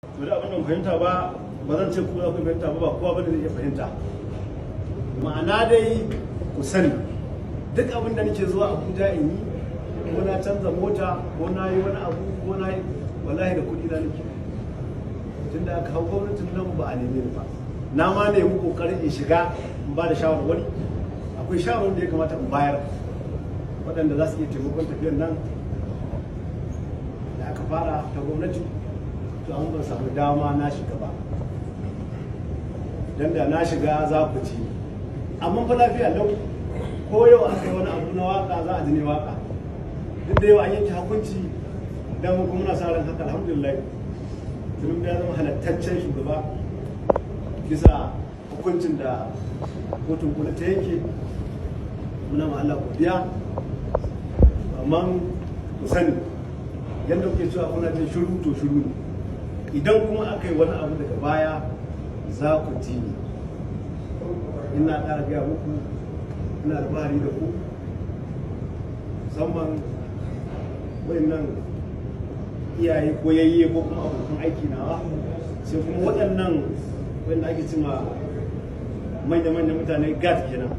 To, da abin da fahimta ba, ba zan ce ku za ku fahimta ba, ba kowa ba da zai iya fahimta. Ma'ana dai, ku sani, duk abin da nake zuwa Abuja in yi, ko na canza mota, ko na yi wani abu, ko na yi, wallahi da kuɗi na nake. Tunda aka hau gwamnatin nan ba a neme ni ba. Na ma nemi kokarin in shiga in ba da shawarwari. Akwai shawarwarin da ya kamata in bayar waɗanda za su iya taimakon tafiyar nan da aka fara ta gwamnati. To, an ban samu dama na shiga ba, dan da na shiga za ku ci. Amma fa lafiya lau, ko yau aka yi wani abu na waka, za a ji ne waka. Duk da yau an yanke hukunci, dan mu kuma muna sa ran haka. Alhamdulillah, Tinubu ya zama halattaccen shugaba bisa hukuncin da kotun koli ta yanke. Muna ma Allah godiya. Amma ku sani, yadda kuke cewa kuna jin shiru, to shiru ne. Idan kuma aka yi wani abu daga baya, za ku ji ni. Ina ƙara gaya muku, ina alfahari da ku, musamman wayannan iyaye ko yayye ko kuma abokan aiki nawa, sai kuma waɗannan wanda ake cima manya-manyan mutane, guard kenan.